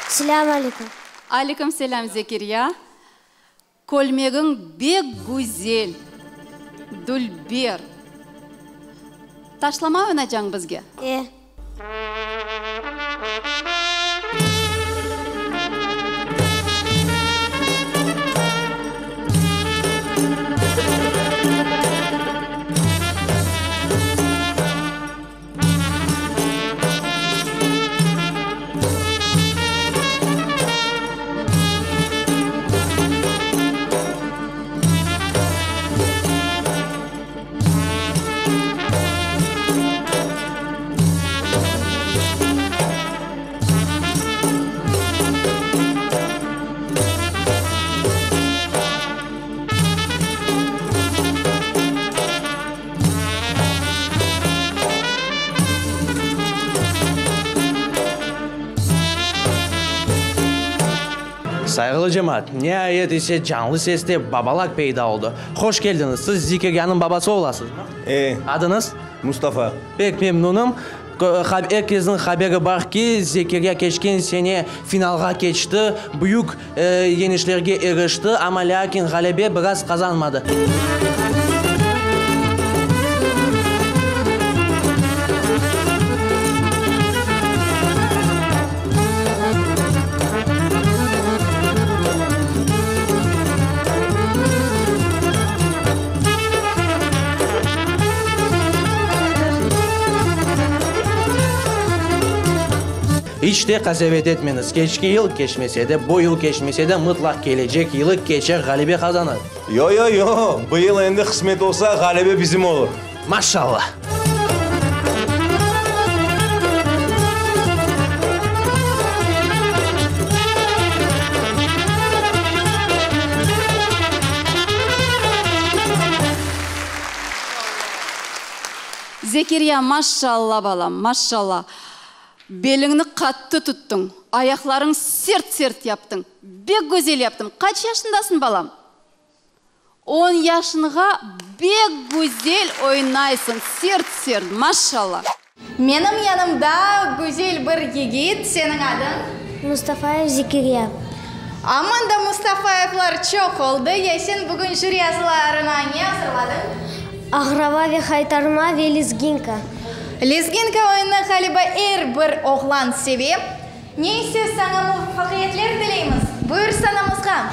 Selâm aleyküm. Aleyküm selâm, Zekirya. Kölmegiñ bek güzel, dülber. Taşlama oynacañ bizge? E. Sayğılı cemaat, niayet ise canlı seste Babalak peyda oldı. Hoş keldiñiz! Siz Zikiryanıñ babası olasızmı? E. Adıñız? Mustafa. Pek memnunım. Er kesniñ haberi bar ki, Zekirya keçken sene finalğa keçti, büyük yeñişlerge erişti, amma lâkin ğalebe biraz qazanmadı. İç te qasevet etmeñiz, keçki yıl keçmese de, bu yıl keçmese de, mıtlaq kelecek yılı keçer, ğalebe qazanır. Yo, yo, yo, bu yıl endi qısmet olsa, ğalebe bizim olur. Maşallah! Zekirya, maşalla, balam, maşalla! Beliñni qattı tuttıñ, ayaqlarıñ sert-sert yaptıñ, bek güzel yaptıñ. Qaç yaşındasıñ, balam? On yaşınğa bek güzel oynaysıñ, sert-sert, maşalla! Menim yanımda güzel bir yigit, seniñ adıñ? Mustafayev Zekirya. Aman da Mustafayevlar çoq oldı, ya sen bugün jüri azalarına ne azırladıñ? Ağrava ve haytarma ve lezginka. Lezginka oyunını ğaliba er bir oğlan seve. Neyse, saña muvafaqiyetler tileymiz. Buyur sanamızğa.